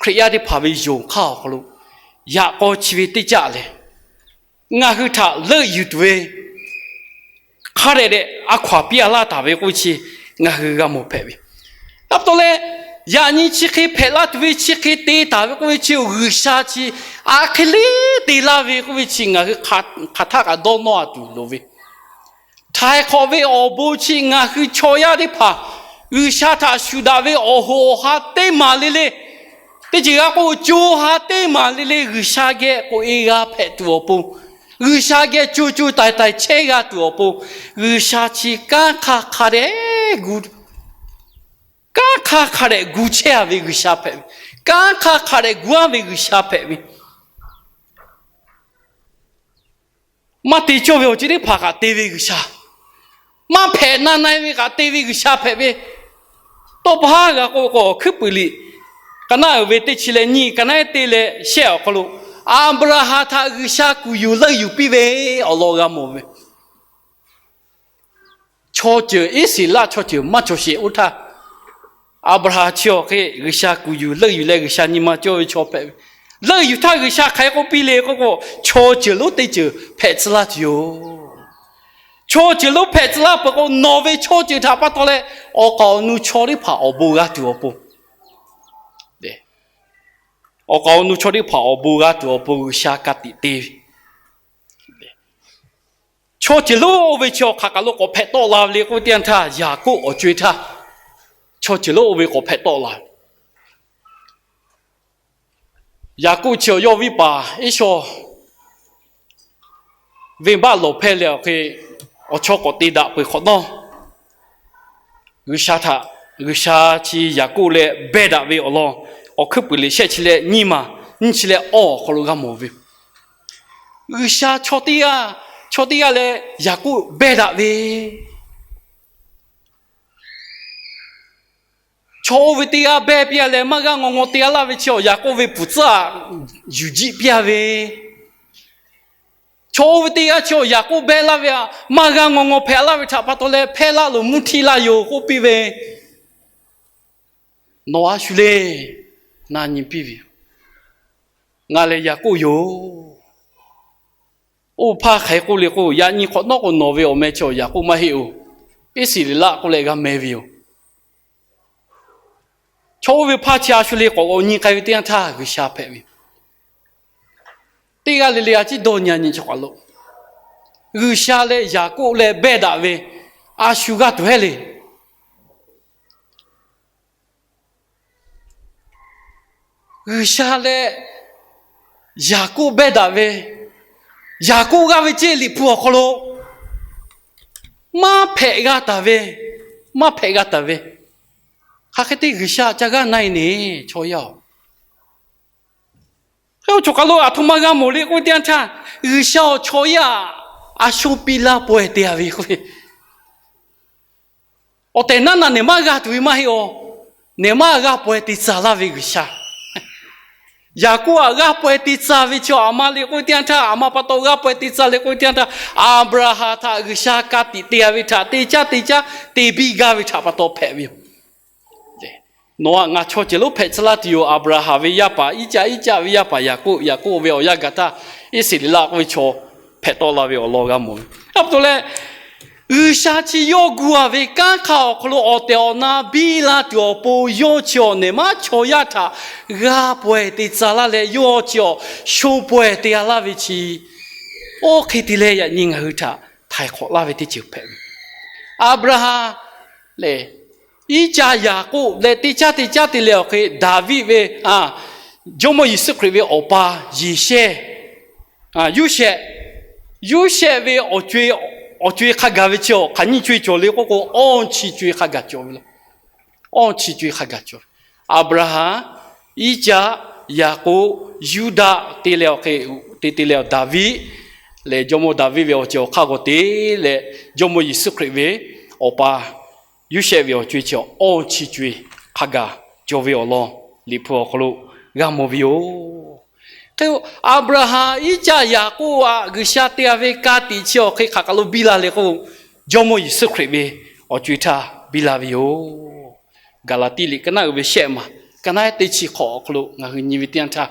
Hkriꞈ yaˇ teˇ hpaˍ ve yonˍ hk'aˇ awˬ hk'aw lo yaꞈ k'aw chi ve teˇ caˆ lehˬ, ngaˬ hui htaꞈ leuˆ yuˬ tuˬ ve hk'a dehꞈ dehꞈ a hkaw-anˬ piˇ-a laˇ taˍ ve k'oˆ ve chi ngaˬ hui g'a mawˬ hpehꞈ ve. A pa taw leh, yaꞈ nyi chi hk'e hpehꞈ laˇ tuˬ ve, chi hk'e te taˍ ve k'oˆ ve chi, G'uiˬsha chi a hk'e le te laˇ ve k'oˆ ve chi ngaˬ hui hk'aˬ htaˇ kaꞈ dawˇ nawˇ-a tuˬ loˍ ve. Htaiˍ hk'awꞈ ve awˬ bon chi ngaˬ hui chaw yaˇ teˇ hpaˍ G'uiˬsha htaꞈ shuˍ daꞈ ve awˬ hoꞈ awˬ ha teˇ maˬ le le, teˇ ceuˬ g'a k'o, co ha teˇ maˬ le le G'uiˬsha geh k'oꞈ-e g'a hpehꞈ tuˬ awˬ pon, G'uiˬsha geh co co taiˍ taiˍ chehˇ g'a tuˬ awˬ pon, G'uiˬsha chi kanˉ hk'aˇ hk'a dehꞈ gu, kanˉ hk'aˇ hk'a dehꞈ gu chehˇ-a ve G'uiˬsha hpehꞈ ve, kanˉ hk'aˇ hk'a dehꞈ gu-a ve G'uiˬsha hpehꞈ ve. Maˇ te cawˇ ve awˬ ceuˬ teˇ hpaˍ kaꞈ te ve G'uiˬsha, maˇ hpehꞈ na na-e ve kaꞈ te ve G'uiˬsha hpehꞈ ve. Tawˇ pa haˉ g'a k'o k'o, awˬ hkuiˉ puiˍ liꞈ ka naˉ uiˍ ve teˇ chi leh nyiˇ, ka naˉ te leh shehˆ awˬ hk'aw lo, Aˍbraˍhanˍ htaꞈ G'uiˬsha kuˬ yuˬ leuˆ yuˬ piˇ ve awˬ lawn g'a mawˬ ve. Chaw ceuˬ Iˉsaˍreˍlaˆ chaw ceuˬ maˇ cawˬ sheˍ oˇ htaˇ, Aˍbraˍhanˍ chi awˬ hk'e G'uiˬsha kuˬ yuˬ leuˆ yuˬ leh G'uiˬsha nyi ma cawˇ ve chaw hpehꞈ ve. Leuˆ yuˬ htaˇ G'uiˬsha hk'aˬ hk'e k'oˆ piˇ le k'oˆ k'o, chaw ceuˬ lonˉ teˇ ceuˬ hpehꞈ tcuh laˇ tuˬ yoˬ. Chaw ceuˬ lonˉ hpehꞈ tcuh laˇ peuˬ k'o, nawˬ ve chaw ceuˬ htaꞈ pa taw leh awˬ k'aoˍ awˬ nu chaw teˇ hpaˍ awˬ bon g'a tuˬ awˬ pon, awˬ k'aoˍ awˬ nu chaw teˇ hpaˍ awˬ bon g'a tuˬ awˬ pon G'uiˬsha ka tiꞈ te ve. Chaw ceuˬ lonˉ oˇ ve chi awˬ hk'aˬ kaˬ lo k'awꞈ hpehꞈ tawˆ la ve le k'oˆ ve teˇ yanˇ htaˇ, Yaˍkoˆ awˬ co-e htaˇ, chaw ceuˬ lonˉ oˇ ve k'awꞈ hpehꞈ tawˆ la ve. Yaˍkoˆ chi awˬ yawˇ viˉ paˍ Eˇsawˇ venˇbaˆ lawˬ hpehˇ leh awˬ hk'e, awˬ chawˇ k'awꞈ te daꞈ peuˬ hk'awꞈ nawˉ, G'uiˬsha htaꞈ, G'uiˬsha chi Yaˍkoˆ leh behˇ daꞈ ve awˬ lawn, awˬ hkuiˉ puiˍ liꞈ shehˆ chi leh nyiˇ maˬ, nyiˇ chi leh awˇ awˬ hk'aw lo g'a mawˬ ve. G'uiˬsha chaw teˇ g'aˇ, chaw teˇ g'aˇ leh Yaˍkoˆ behˇ daꞈ ve Chaw oˇ ve teˇ g'aˇ behˇ piˇ-a leh maˇ g'aˇ ngaw ngaw te-a laˇ ve chi awˬ Yaˍkoˆ ve puˍ tcuhˉ-aꞈ yuˬ jiˆ piˇ-a ve. Chaw oˇ ve teˇ g'aˇ chi awˬ Yaˍkoˆ behˇ laˇ ve-aꞈ, maˇ g'aˇ ngaw ngaw hpehꞈ-a laˇ ve htaꞈ pa taw leh, hpehˇ laˇ loˬ mvuhˇ htiˇ laˇ yoˬ k'oˆ piˇ ve, nawˬ a shu le na nyi piˇ ve yoˬ. Ngaˬ lehˬ Yaˍkoˆ yoˬ. Oˇ hpaˇ hk'aˬ hk'e k'oˆ le k'o, yaꞈ nyi hk'awꞈ nawˉ k'o nawˬ ve awˬ meh chi awˬ Yaˍkoˆ maˇ heˆ-oˬ, Iˉsaˍreˍlaˆ k'oˆ leh g'a meh ve yoˬ. Chaw oˇ ve hpaˇ chi a shu le k'awꞈ g'awꞈ nyi k'ai ve teˇ yanˇ htaˇ G'uiˬsha hpehꞈ ve. Teˇ g'aˇ le le a ciˉ dawˇ nyi-a nyi chaw kaˬ lo, G'uiˬsha leh Yaˍkoˆ leh behˇ daꞈ ve a shu g'aˇ tuˬ hehˉ le. G'uiˬsha leh Yaˍkoˆ behˇ daꞈ ve, Yaˍkoˆ g'aˇ ve ceˇ Liꞈ hpu awˬ hk'aw lo maˇ hpehꞈ g'a taˍ ve, maˇ hpehꞈ g'a taˍ ve. Hk'aˬ hk'e te G'uiˬsha ca g'aˇ na-e ne, chaw yaˇ-oˬ. Hk'e-o, chaw kaˬ lo aˬ htoꞈ ma g'a mawˬ le k'oˆ ve teˇ yanˇ htaˇ, G'uiˬsha awˬ chaw yaˇ a shu piˇ laˇ pawehˇ te-a ve k'oˆ ve, awˬ tehˬ naˉ naꞈ nehˬ maˇ g'a tuˬ ve maˇ heˆ-oˬ, nehˬ maˇ g'a pawehˇ te tcuh laˇ ve G'uiˬsha. Yaˍkoˆ-aꞈ g'a pawehˇ te tcuh ve chi aˬ ma le k'oˆ ve teˇ yanˇ htaˇ, aˬ ma pa taw g'a pawehˇ te tcuh le k'oˆ ve teˇ yanˇ htaˇ, Aˍbraˍhanˍ htaꞈ G'uiˬsha ka tiꞈ te-a ve htaꞈ te caˉ te caˉ te biˇ gaˇ ve htaꞈ pa taw hpehꞈ ve yoˬ. Nawˬ-aꞈ ngaˬ chaw ceuˬ lonˉ hpehꞈ tcuh laˇ tuˬ yoˬ. Aˍbraˍhanˍ ve yaˇ paˍ Iˉcaˆ, Iˉcaˆ ve yaˇ paˍ Yaˍkoˆ, Yaˍkoˆ ve awˬ yanˇ gaˬ htaˇ Iˉsaˍreˍlaˆ k'oˆ ve chaw hpehꞈ tawˆ la ve awˬ lawn g'a mawˬ ve. Aˬ pa taw leh, G'uiˬsha chi yawˇ gu-a ve kanˉ hk'aˇ awˬ hk'aw lo awˬ tehˬ awˬ na biˇ la tuˬ awˬ pon, yawˇ chi awˬ nehˬ maˉ chaw yaˇ htaꞈ g'a pawehˇ te tcuh laˇ leh, yawˇ chi awˬ sho pawehˇ te-a laˇ ve chi, oˇ hk'e te leh yaꞈ nyi ngaˬ hui htaꞈ htaiˍ hk'awꞈ laˇ ve teˇ ceuˬ hpehꞈ ve. Aˍbraˍhanˍ lehˬ, Iˉcaˆ, Yaˍkoˆ leh teˇ caˉ teˇ caˉ te leh awˬ hk'e Daˍviˆ ve, Jawˇmawˇ Yeˍsuˆ Hkriꞈ ve awˬ pa Yeˍsehˇ, Yoˇsehꞈ, Yoˇsehꞈ ve awˬ co-e, awˬ co-e hk'a gaˬ ve chi awˬ hk'aˬ nyiˇ co-e cawˬ le k'oˆ k'o, awˇ chi co-e hk'a gaˬ cawˬ ve yoˬ. Awˇ chi co-e hk'a gaˬ cawˬ ve. Aˍbraˍhanˍ, Iˉcaˆ, Yaˍkoˆ, Yuˇdaꞈ te leh awˬ hk'e, te te leh Daˍviˆ lehˬ, Jawˇmawˇ Daˍviˆ ve awˬ ceuˬ awˬ hk'aˇ g'aw te leh, Jawˇmawˇ Yeˍsuˆ Hkriꞈ ve awˬ pa Yoˇsehꞈ ve awˬ co-e chi awˇ chi co-e hk'a gaˬ cawˬ ve awˬ lawn Liꞈ hpu awˬ hk'aw lo g'a mawˬ ve yoˬ. Hk'e-o, Aˍbraˍhanˍ, Iˉcaˆ, Yaˍkoˆ-aꞈ G'uiˬsha te-a ve ka tiꞈ chi awˬ hk'e hk'aˬ kaˬ lo biˇ la le k'o, Jawˇmawˇ Yeˍsuˆ Hkriꞈ ve awˬ co-e htaˇ biˇ la ve yoˬ. Gaˍlaˍtiˆ liꞈ ka naˉ uiˍ ve shehˆ maˬ, ka naˉ teˇ chi hk'awꞈ awˬ hk'aw lo ngaˬ hui nyi ve teˇ yanˇ htaˇ,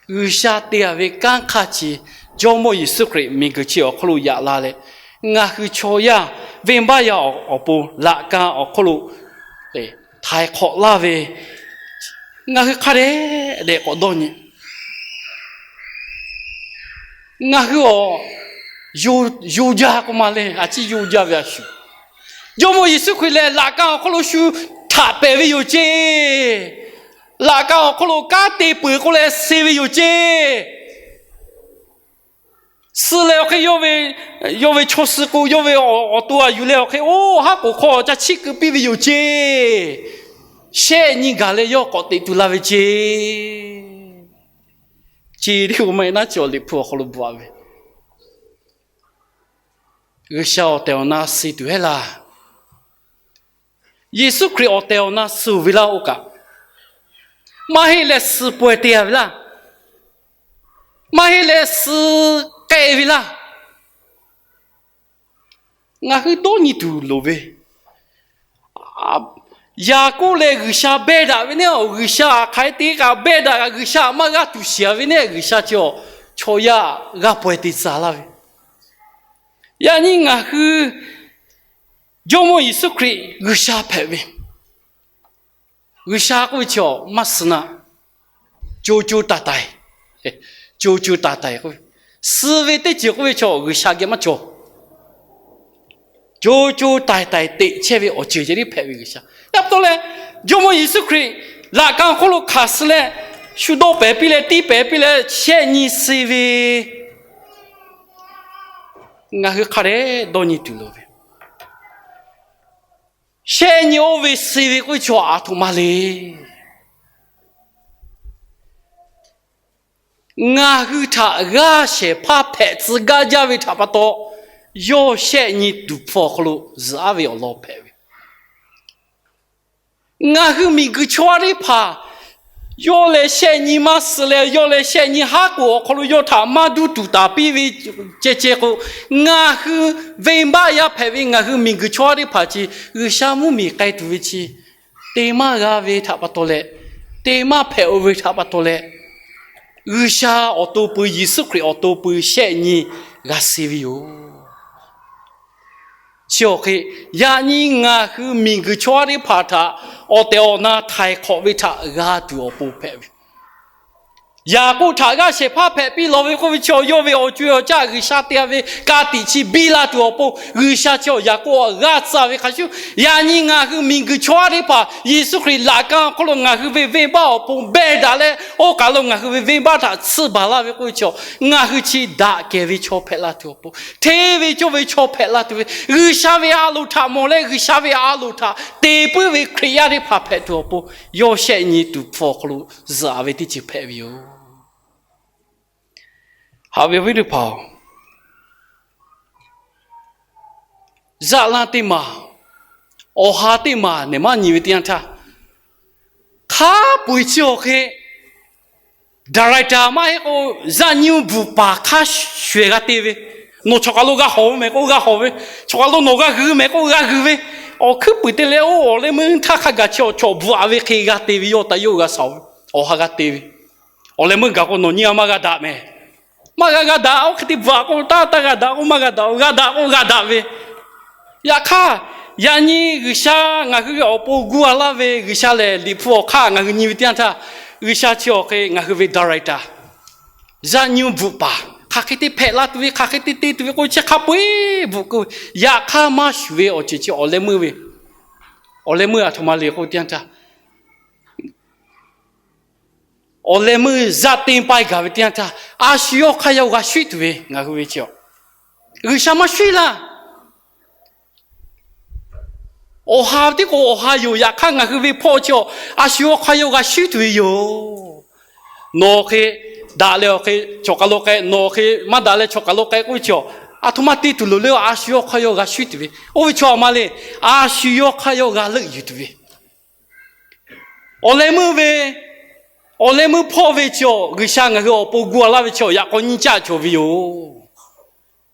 G'uiˬsha te-a ve kanˉ hk'aˇ chi Jawˇmawˇ Yeˍsuˆ Hkriꞈ miˬguiˬ chi awˬ hk'aw lo yaꞈ la leh, ngaˬ hui chaw yaˇ venˇbaˆ yaˇ awˬ pon laꞈ ka awˬ hk'aw lo htaiˍ hk'awꞈ laˇ ve, ngaˬ hui hk'a dehꞈ dehꞈ k'awꞈ dawˇ nyi. Ngaˬ hui awˬ yoˬ jaˇ k'o ma le, a ciˉ yoˬ jaˇ ve a shu. Jawˇmawˇ Yeˍsuˆ Hkriꞈ lehˬ laꞈ ka awˬ hk'aw lo shu htaꞈ pehˍ ve yoˬ ceˇ. Laꞈ ka awˬ hk'aw lo kanˉ te peuˬ k'o leh suh ve yoˬ ceˇ. Suh leh awˬ hk'e yawˇ ve chaw suh k'o, yawˇ ve awˬ to aꞈ yuˬ leh awˬ hk'e oˇ haˉ k'oˍ hk'aw ca chiˇ keu piˇ ve yoˬ ceˇ. Shehˆ nyi gaˬ leh yawˇ k'awꞈ teꞈ tuˬ la ve ceˇ. Ceˇ teˇ o ma e naˉ chi awˬ Liꞈ hpu awˬ hk'aw lo bvuhꞈ-a ve, G'uiˬsha awˬ tehˬ awˬ na suh tuˬ hehˉ laˇ. Yeˍsuˆ Hkriꞈ awˬ tehˬ awˬ na suh ve laˇ oˇ kaꞈ, maˇ heˆ leh suh pawehˇ te-a ve laˇ. Maˇ heˆ leh suh k'ai ve laˇ. Ngaˬ hui dawˇ nyi tuˬ loˍ ve, Yaˍkoˆ leh G'uiˬsha behˇ daꞈ ve neˉ, G'uiˬsha hk'aˬ hk'e te kaꞈ behˇ daꞈ kaꞈ, G'uiˬsha maˇ g'aˇ tuˬ shiˍ-a ve neˉ, G'uiˬsha chi chaw yaˇ g'aˇ pawehˇ te tcuh laˇ ve. Yaꞈ nyi ngaˬ hui Jawˇmawˇ Yeˍsuˆ Hkriꞈ G'uiˬsha hpehꞈ ve, G'uiˬsha k'oˆ ve chi maˇ suh naˆ, co co taiˍ taiˍ, co co taiˍ taiˍ k'oˆ ve, suh ve teˇ ceuˬ k'oˆ ve chaw G'uiˬsha geh maˇ cawˬ. co co taiˍ taiˍ teꞈ chehˇ ve awˬ ceuˬ ceh tiˉ hpehꞈ ve G'uiˬsha. Yaꞈ pa taw leh, Jawˇmawˇ Yeˍsuˆ Hkriꞈ laꞈ ka awˬ hk'oˆ lo hkanˍ suh leh, shu dawˇ pehˍ piˇ leh, tiˇ pehˍ piˇ leh, shehˆ nyi suh ve, ngaˬ hui hk'a dehꞈ dawˇ nyi tuˬ loˍ ve. Shehˆ nyi oˇ ve suh ve k'oˆ ve chaw aˬ htoꞈ ma le. Ngaˬ hui htaꞈ g'aˇ shehˍ hpaˇ hpehꞈ tcuh gaˇ jaˇ ve htaꞈ pa taw, yawˇ shehˆ nyi tuˍ hpfuh awˬ hk'aw lo zuhꞈ aˉ ve awˬ lawn hpehꞈ ve. Ngaˬ hui miˬguiˬ chaw aˉ teˇ hpaˍ yawˇ leh shehˆ nyi maˇ suh leh, yawˇ leh shehˆ nyi haˉ k'oˍ awˬ hk'aw lo yawˇ htaꞈ maˇ duˇ tuˬ taˍ piˇ ve ceh ceh k'o, ngaˬ hui venˇbaˆ yaˇ hpehꞈ ve ngaˬ hui miˬguiˬ chaw aˉ teˇ hpaˍ chi G'uiˬsha mvuhˇmiˬ k'ai tuˬ ve chi te maˇ g'a ve htaꞈ pa taw leh, te maˇ hpehꞈ-o ve htaꞈ pa taw leh, G'uiˬsha awˬ to pui, Yeˍsuˆ Hkriꞈ awˬ to pui shehˆ nyi g'a suh ve yoˬ. Chi awˬ hk'e, yaꞈ nyi ngaˬ hui miˬguiˬ chaw aˉ teˇ hpaˍ htaꞈ awˬ tehˬ awˬ na htaiˍ hk'awꞈ ve htaꞈ g'a tuˬ awˬ pon hpehꞈ ve. Yaˍkoˆ htaꞈ g'aˇ shehˍ hpaˇ hpehꞈ piˇ lawˬ ve k'oˆ ve chi, yawˇ ve awˬ co awˬ caˆ G'uiˬsha te-a ve ka tiꞈ chi biˇ la tuˬ awˬ pon, G'uiˬsha chi awˬ Yaˍkoˆ g'aˇ tcuh ve hk'a shuˍ, yaꞈ nyi ngaˬ hui miˬguiˬ chaw aˉ teˇ hpaˍ Yeˍsuˆ Hkriꞈ laꞈ ka awˬ hk'oˆ lo ngaˬ hui ve venˇbaˆ awˬ pon behˇ daꞈ leh, oˇ kaˬ lo ngaˬ hui ve venˇbaˆ htaꞈ tsuhˇ baˬ laˇ ve k'oˆ ve chi, ngaˬ hui chi daꞈ kehˬ ve chaw hpehꞈ la tuˬ awˬ pon, hteˇ ve cawˇ ve chaw hpehꞈ la tuˬ ve, G'uiˬsha ve a loˍ htaꞈ mawˬ leh G'uiˬsha ve a loˍ htaꞈ te puiˉ ve Hkriꞈ yaˇ teˇ hpaˍ hpehꞈ tuˬ awˬ pon, yawˇ shehˆ nyi tuˍ hpfuh awˬ hk'aw lo zuhꞈ ve teˇ ceuˬ hpehꞈ ve yoˬ. Haꞈ ve awˬ viˉ teˇ hpaˍ-oˬ, zaˆ laˇ teˇ maˬ, awˬ ha teˇ maˬ nehˬ maˇ nyi ve teˇ yanˇ htaˇ, hk'a peu-eˬ chi awˬ hk'e director maˇ heˆ k'o, zaˆ nyiˇ bvuhꞈ paˍ hk'a shuˍ shuˍ g'a te ve, nawˬ chaw kaˬ lo g'a hawˬ ve mehˍ k'o g'a hawˬ ve, chaw kaˬ lo nawˬ g'a g'uiˬ mehˍ k'o g'a g'uiˬ ve, awˬ hkuiˉ puiˍ te leh oˇ awˬ leh meuˇ htaˇ hk'a gaˬ chi awˬ chawꞈ bvuhꞈ-a ve hk'e g'a te ve, yawˇ taˇ yawˇ g'a sawˍ ve, awˬ ha g'a te ve. Awˬ leh meuˇ gaˬ k'o nawˬ nyi a maˇ g'a daꞈ mehˍ. Maˇ g'a g'a daꞈ, oˇ hk'e te bvuhꞈ-a k'o taˇ taˇ g'a daꞈ k'o maˇ g'a daꞈ, g'a daꞈ k'o g'a daꞈ ve. Yaꞈ hk'aˇ, yaꞈ nyi G'uiˬsha ngaˬ hui ve awˬ pon gu-a laˇ ve, G'uiˬsha lehˬ Liꞈ hpu awˬ hk'aˇ ngaˬ hui nyi ve teˇ yanˇ htaˇ, G'uiˬsha chi awˬ hk'e ngaˬ hui ve director, zaˆ nyiˇ bvuhꞈ paˍ, hk'aˬ hk'e te hpehꞈ la tuˬ ve, hk'aˬ hk'e te te tuˬ ve k'o chi hk'a peu-eˬ bvuhꞈ keu ve. Yaꞈ hk'aˇ maˇ shuˍ ve awˬ ceuˬ chi awˬ leh meuˇ ve, awˬ leh meuˇ aˬ htoꞈ ma le k'oˆ ve teˇ yanˇ htaˇ, awˬ leh meuˇ zaˆ te paiˇ gaˬ ve teˇ yanˇ htaˇ, a shu yawˇ hk'aˇ yawˇ g'a shuiˉ tuˬ ve ngaˬ hui ve chi-a, G'uiˬsha maˇ shuiˉ laˇ. Awˬ ha tiˉ k'o awˬ ha yoˬ. Yaꞈ hk'aˇ ngaˬ hui ve hpawˇ chi-a, a shu yawˇ hk'aˇ yawˇ g'a shuiˉ tuˬ ve yoˬ. Nawˬ hk'e daꞈ leh awˬ hk'e chaw kaˬ lo k'ai, nawˬ hk'e maˇ daꞈ leh chaw kaˬ lo k'ai k'oˆ ve chi-a, aˬ htoꞈ ma te tuˬ loˍ le. A shu yawˇ hk'aˇ yawˇ g'a shuiˉ tuˬ ve, oˇ ve chi-a ma le. A shu yawˇ hk'aˇ yawˇ g'a leuˆ yuˬ tuˬ ve, awˬ leh meuˇ ve, awˬ leh meuˇ hpawˇ ve chi-a, G'uiˬsha ngaˬ hui awˬ pon gu-a laˇ ve chi-a, yaꞈ k'aw nyiˇ caˆ cawˬ ve yoˬ.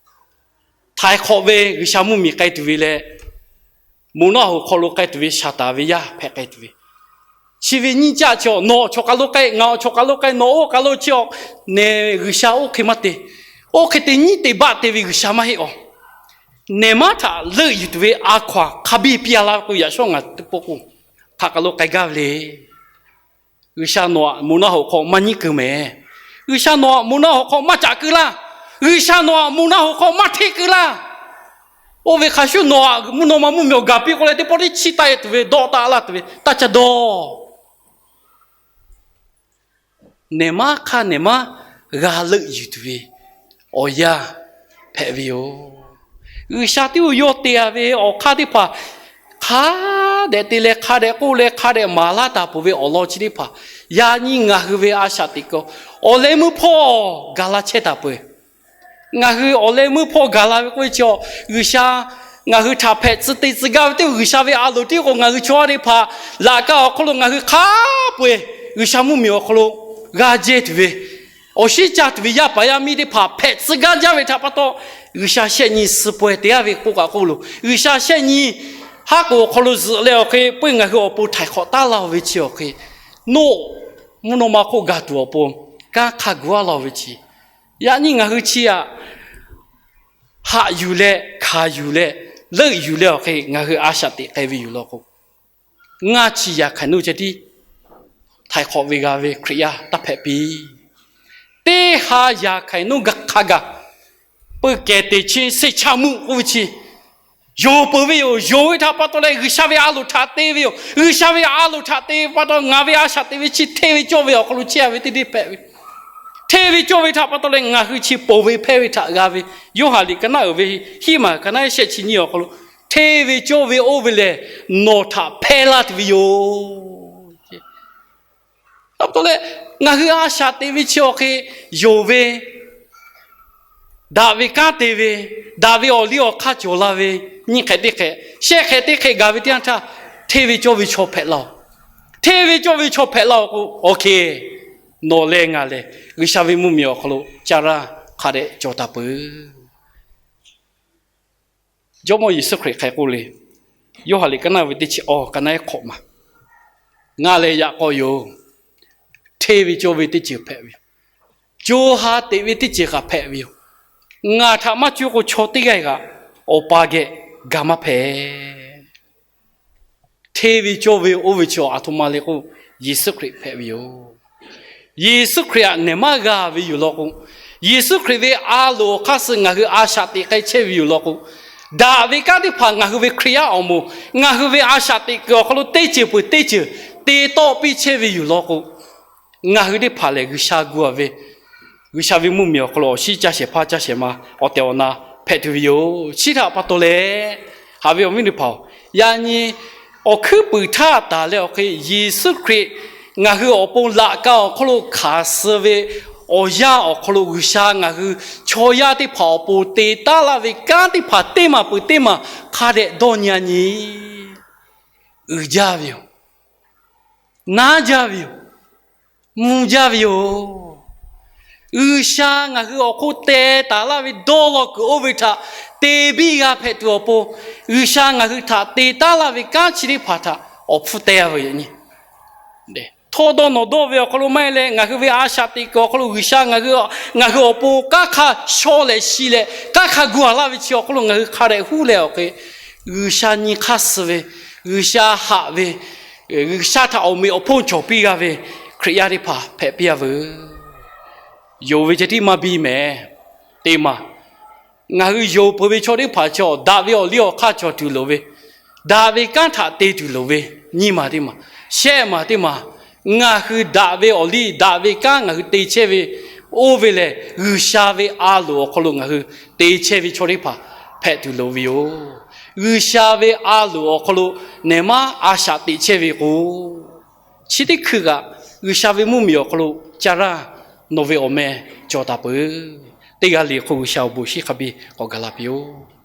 Htaiˍ hk'awꞈ ve G'uiˬsha mvuhˇmiˬ k'ai tuˬ ve leh, moˬ naˆ hoꞈ hk'aw lo k'ai tuˬ ve Saˍtanˍ ve yaˇ hpehꞈ k'ai tuˬ ve, chi ve nyiˇ caˆ chi-a, nawˬ chaw kaˬ lo k'ai, ngaˬ awˬ chaw kaˬ lo k'ai, nawˬ oˇ kaˬ lo chi-a, nehˬ G'uiˬsha oˇ hk'e maˇ te. Oˇ hk'e te nyiˉ te baˆ te ve G'uiˬsha maˇ heˆ-a. Nehˬ maˇ htaꞈ leuˆ yuˬ tuˬ ve a hkaw-anˬ hk'a biˇ piˇ-a laˇ ve k'o, yaꞈ shawˉ ngaˬ teˇ pawˆ k'o, hk'aˬ kaˬ lo k'ai gaˇ ve le. G'uiˬsha nawˬ-aꞈ moˬ naˆ hoꞈ hk'aw maˇ nyiˉ keu mehˍ. G'uiˬsha nawˬ-aꞈ moˬ naˆ hoꞈ hk'aw maˇ caꞈ keu laˇ. G'uiˬsha nawˬ-aꞈ moˬ naˆ hoꞈ hk'aw maˇ hteˇ keu laˇ. Oˇ ve hk'a shuˍ nawˬ-aꞈ mvuhˇ naw ma mvuhˇmiˬ awˬ gaˬ piˇ k'o leh, teˇ pawˆ teˇ chiˇ taˆ-e tuˬ ve, dawˆ taˆ laˇ tuˬ ve, taˇ ca dawˇ. Nehˬ maˇ hk'aˇ nehˬ maˇ g'a leuˆ yuˬ tuˬ ve awˬ yanˇ hpehꞈ ve yoˬ. G'uiˬsha tiˉ-oˬ, yawˇ te-a ve awˬ hk'aˇ teˇ hpaˍ hk'a dehꞈ te leh, hk'a dehꞈ k'oˆ leh, hk'a dehꞈ maˍ laˇ taˍ peuˬ ve awˬ lawn chi teˇ hpaˍ, yaꞈ nyi ngaˬ hui ve a shaꞈ teꞈ k'o, awˬ leh meuˇ hpawˇ gaˬ la chehˇ taˍ peuˬ. Ngaˬ hui awˬ leh meuˇ hpawˇ gaˬ la ve k'oˆ ve chi-a, G'uiˬsha ngaˬ hui htaꞈ hpehꞈ tcuh te tcuh gaˇ ve teˇ G'uiˬsha ve a loˍ tiˉ k'o, ngaˬ hui chaw aˉ teˇ hpaˍ laꞈ ka awˬ hk'aw lo ngaˬ hui hk'a peu-eˬ G'uiˬsha mvuhˇmiˬ awˬ hk'aw lo g'a jehˇ tuˬ ve, awˬ shinˉ caˇ tuˬ ve yaˇ paˍ yaˇ miˇ teˇ hpaˍ hpehꞈ tcuh gaˇ jaˇ ve htaꞈ pa taw, G'uiˬsha shehˆ nyi suh paweh te-a ve k'oˆ kaꞈ k'oˆ loˬ. G'uiˬsha shehˆ nyi haˉ k'oˍ awˬ hk'aw lo zuhꞈ leh awˬ hk'e, peuˇ ngaˬ hui awˬ pon htaiˍ hk'awꞈ taˉ laˇ-o ve chi awˬ hk'e, nawˬ mvuhˇ naw ma hk'oˆ gaˬ tuˬ awˬ pon kanˉ hk'a gu-a laˇ-o ve chi, yaꞈ nyi ngaˬ hui chi-a, haꞈ yuˬ leh hkanˍ yuˬ leh leuˆ yuˬ leh awˬ hk'e ngaˬ hui a shaꞈ teꞈ k'ai ve yoˬ law k'o, ngaˇ chi yaꞈ hk'aiˍ nuˇ ceh tiˉ htaiˍ hk'awꞈ ve g'a ve Hkriꞈ yaˇ taˇ hpehꞈ piˇ. Teˇ ha yaꞈ hk'aiˍ nuˇ hk'a gaˬ peuˇ kehˬ te chi seˇ chaˇ muˆ k'oˆ ve chi, Yonˍ peuˬ ve yoˬ. Yonˍ ve htaꞈ pa taw leh G'uiˬsha ve a loˍ htaꞈ te ve yoˬ. G'uiˬsha ve a loˍ htaꞈ te ve pa taw, ngaˬ ve a shaꞈ teꞈ ve chi hteˇ ve cawˇ ve awˬ hk'aw lo chehˇ ve teˇ deˇ hpehꞈ ve. Hteˇ ve cawˇ ve htaꞈ pa taw leh ngaˬ hui chi ponˬ ve hpehˇ ve htaꞈ g'a ve, Yoˇhanˬ liꞈ ka naˉ uiˍ ve hiˉ maˬ ka naˉ shehˆ chi nyiˇ awˬ hk'aw lo, hteˇ ve cawˇ ve oˇ ve lehˬ, nawˬ htaꞈ hpehˇ laˇ tuˬ ve yoˬ. A pa taw leh, ngaˬ hui a shaꞈ teꞈ ve chi awˬ hk'e yonˍ ve, daꞈ ve kanˉ te ve, daꞈ ve awˬ liˇ awˬ hk'aˇ cawˬ la ve, nyiˇ hk'ehꞈ teˇ hk'ehꞈ, shehˆ hk'ehꞈ teˇ hk'ehꞈ gaˬ ve teˇ yanˇ htaˇ, hteˇ ve cawˇ ve chaw hpehꞈ laˇ-oˬ. Hteˇ ve cawˇ ve chaw hpehꞈ laˇ-oˬ k'o, awˬ hk'e nawˬ leh ngaˬ lehˬ G'uiˬsha ve mvuhˇmiˬ awˬ hk'aw lo caˇ raˇ hk'a dehꞈ cawˬ taˍ peuˬ. Jawˇmawˇ Yeˍsuˆ Hkriꞈ hk'e k'oˆ le, Yoˇhanˬ liꞈ ka naˉ ve teˇ chi awˬ ka naˉ ehˉ hk'awꞈ maˬ, Ngaˬ lehˬ yaꞈ k'aw yoˬ. Hteˇ ve cawˇ ve teˇ ceuˬ hpehꞈ ve yoˬ. Co ha teꞈ ve teˇ ceuˬ kaꞈ hpehꞈ ve yoˬ. Ngaˬ htaꞈ maˇ cuˇ k'o, chaw teˇ g'aˇ kaꞈ Awˬ pa geh ga maˇ hpehꞈ. Hteˇ ve cawˇ ve oˇ ve chi aˬ htoꞈ ma le k'o, Yeˍsuˆ Hkriꞈ hpehꞈ ve yoˬ. Yeˍsuˆ Hkriꞈ htaꞈ nehˬ maˇ g'a ve yoˬ law k'o, Yeˍsuˆ Hkriꞈ ve a loˍ awˬ hk'aˇ suh ngaˬ hui a shaꞈ teꞈ k'ai chehˇ ve yoˬ law k'o, daꞈ ve kanˉ teˇ hpaˍ ngaˬ hui ve Hkriꞈ yaˇ awˬ moˍ, ngaˬ hui ve a shaꞈ teꞈ kuiˬ awˬ hk'aw lo teˇ ceuˬ peuˬ teˇ ceuˬ te tawˆ piˇ chehˇ ve yoˬ law k'o, ngaˬ hui teˇ hpaˍ lehˬ G'uiˬsha gu-a ve, G'uiˬsha ve mvuhˇmiˬ awˬ hk'aw lo awˬ shinˉ caˇ shehˍ hpaˇ caˇ shehˍ ma awˬ tehˬ awˬ na hpehꞈ tuˬ ve yoˬ. Chi htaꞈ pa taw leh, haꞈ ve awˬ viˉ teˇ hpaˍ-oˬ, yaꞈ nyi awˬ hkuiˉ puiˍ htaˇ taˍ leh awˬ hk'e Yeˍsuˆ Hkriꞈ ngaˬ hui awˬ pon laꞈ ka awˬ hk'aw lo hkanˍ suh ve awˬ yanˇ awˬ hk'aw lo G'uiˬsha ngaˬ hui chaw yaˇ teˇ hpaˍ awˬ pon te taˉ laˇ ve kanˉ teˇ hpaˍ teˇ maˬ peuˬ teˇ maˬ hk'a dehꞈ dawˇ nyi-a nyi uiˍ jaˇ ve yoˬ. Naˉ jaˇ ve yoˬ. Mvuh jaˇ ve yoˬ. G'uiˬsha ngaˬ hui awˬ hk'oˆ teh taˍ laˇ ve dawˇ law kuiˬ oˇ ve htaꞈ te biˇ g'a hpehꞈ tuˬ awˬ pon, G'uiˬsha ngaˬ hui htaꞈ te taˉ laˇ ve kanˉ chi teˇ hpaˍ htaꞈ awˬ hpfuhˇ teh-a ve yoˬ nyi. Htawˇ dawˇ nawˬ dawˇ ve awˬ hk'aw lo maˇ heˆ leh, ngaˬ hui ve a shaꞈ teꞈ kuiˬ awˬ hk'aw lo G'uiˬsha ngaˬ hui, ngaˬ hui awˬ pon kanˉ hk'a shaw leh shi leh kanˉ hk'a gu-a laˇ ve chi awˬ hk'aw lo ngaˬ hui hk'a dehꞈ huˉ leh awˬ hk'e, G'uiˬsha nyi hk'aˇ suh ve, G'uiˬsha haꞈ ve, G'uiˬsha htaꞈ awˬ meꞈ awˬ hponˇ cawˬ piˇ g'a ve Hkriꞈ yaˇ teˇ hpaˍ hpehꞈ piˇ-a veuˬ. Yonˍ ve ceh tiˉ maˇ biˇ mehˍ. Teˇ maˬ, ngaˬ hui yonˍ peuˬ ve chaw teˇ hpaˍ chi daꞈ ve awˬ liˇ awˬ hk'aˇ cawˬ tuˬ loˍ ve, daꞈ ve kanˉ htaꞈ te tuˬ loˍ ve, nyiˇ maˬ teˇ maˬ. Shehˆ maˬ teˇ maˬ, ngaˬ hui daꞈ ve awˬ liˇ daꞈ ve kanˉ ngaˬ hui te chehˇ ve, oˇ ve lehˬ G'uiˬsha ve a loˍ awˬ hk'aw lo ngaˬ hui te chehˇ ve chaw teˇ hpaˍ hpehꞈ tuˬ loˍ ve yoˬ. G'uiˬsha ve a loˍ awˬ hk'aw lo nehˬ maˇ a shaꞈ teꞈ chehˇ ve k'o, chi teˇ hkui kaꞈ G'uiˬsha ve mvuhˇmiˬ awˬ hk'aw lo caˇ raˇ nawˬ ve awˬ meh cawˬ taˍ peuˬ. Teˇ g'aˇ le hk'oˆ G'uiˬsha awˬ bon shinˉ hk'a biˇ k'awꞈ gaˬ la piˇ-oˆ.